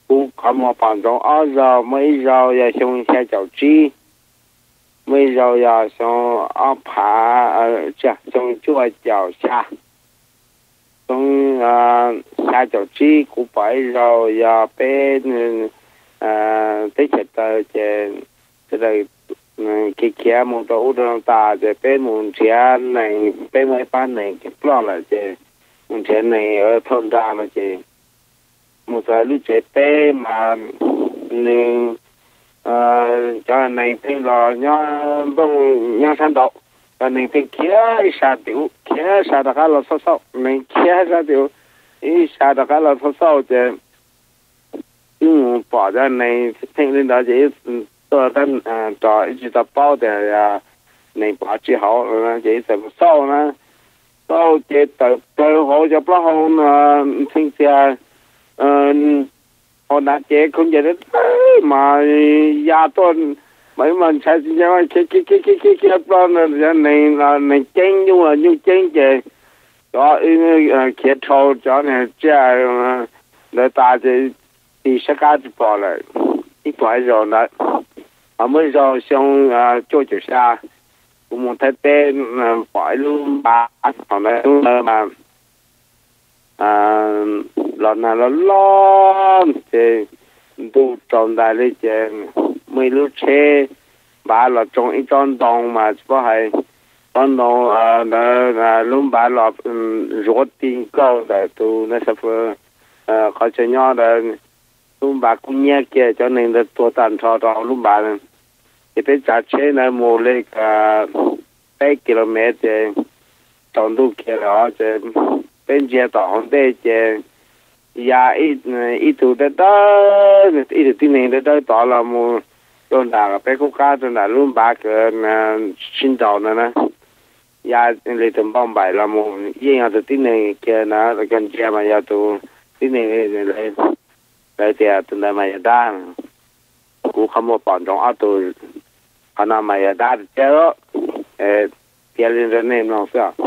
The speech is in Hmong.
Kuv qhov muag pom ntsoov ob zaug, muaj ib zaug yog xyoo xya caum tsib, muaj ib zaug yog xyoo ob phav, tsis, xyoo cuaj caum xya. Xyoo xya caum tsib kuv pom ib zaug yog peb teb chaws tawg ces sawv daws khiav khiav mus rau ub rau no tas ces peb mus nrhiav nees, peb muaj ib pab nees ploj lawm ces mus nrhiav nees thauj nra no ces mus txog lub tsev peb mas nws, cov nees pheej los nyob nplooj nyob sab nraud, cov nees pheej khiav ib sab tim ub, khiav ib sab rov qab los xauj xauj, nees khiav ib sab tim ub, ib sab rov qab los xauj xauj ces wb mus pom cov nees pheej li ntawd ces wb tuaj rov ib tsis tau paub tias nees pov tsis hauv ces wb txawm mus xauj na, xauj ces tawm plaws hauv cov plaub hau no, ntxhee tias hauv nrad ces khaub ncaws dawb dawb mas ya tuaj, mas wb mas ntshai tsis ntshai mas khiav khiav khiav khiav khiav ploj no, cov nees, nees ceeb nyuj los nyuj ceeb ces cov wb khiav dhau cov niag tsiaj ntawd tas ces tig sab qab tsis pom lawm. Ib pom ib zaug ntawd, ho muaj ib zaug xyoo cuaj caum xya kuv mus Thaib teb pom ib lub npav, thaum ntawd hnub ntawd mas los nag loj loj ces ntuj tsaus ntais li ces muaj ib lub tsheb npav los tsoo ib tsob ntoo mas tsis paub hais, tsob ntoo ntawd lub npav los zuav ti nkauj ntawm tus na xa fw qhov chaw nyob ntawd, lub npav kub hnyiab kiag, cov nees ntawd tuag tag nrho rau hauv lub npav na. Ces peb tsav tsheb ntawd mus li peb kilomev ces tsaus ntuj kiag lawm ces peb ntsia tom hauv ntej ces ya ib tug dawb dawb, ib tug tib neeg dawb dawb tod los mus rau nram peb khub qab rau nram lub npav kws sib nraus ntawd na, ya li tus npauj npaim los mus yeej yog tus tib neeg kiag na, koj ntsia mas yog tus tib neeg, lawv tias tus ntawd mas yog dab. Kuv qhov muag pom ntsoov ob tug, qhov no mas yog dab tiag, piav li rau nej mloog xwb.